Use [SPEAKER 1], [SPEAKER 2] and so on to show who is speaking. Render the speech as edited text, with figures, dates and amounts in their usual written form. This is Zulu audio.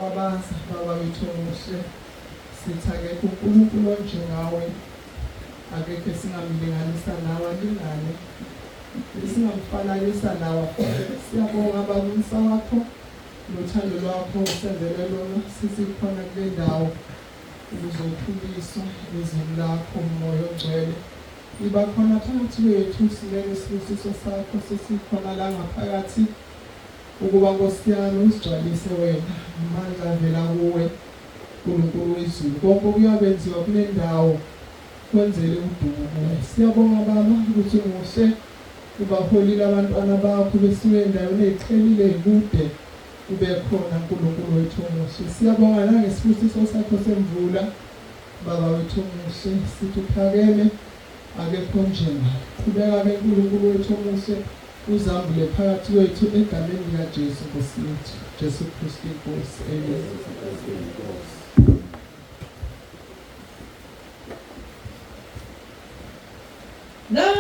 [SPEAKER 1] Babaza, Baba wethu omuhle, sithi akekho uNkulunkulu onjengawe, akekho esingamlinganisa nawe alingane, esingamfananisa nawe. Siyabonga Baba umusa wakho nothando lwakho usenzele lona sisikhona kule ndawo ukuzokhuliswa ezwini lakho Moya oNgcwele. Iba khona phakathi kwethu, sineke isibusiso sakho sesikhona la ngaphakathi. Ukuba Nkosi yami usigcwalise wena ngamandla avela kuwe Nkulunkulu wezulu. Konke okuyakwenziwa kulendawo kwenzele udumo kuwe. Siyabonga Baba ukuthi umuhle ubaholile abantwana bakho besuke endaweni eziqhelile ezikude ube khona Nkulunkulu wethu omuhle. Siyabonga nangesibusiso sakho semvula Baba wethu omuhle sithi uphakeme akekho onjengawe. Qhubeka ke Nkulunkulu wethu omuhle Uzambule phakathi kwethu egameni likaJesu Nkosi yethu. Jesu Kristu iNkosi. Amen.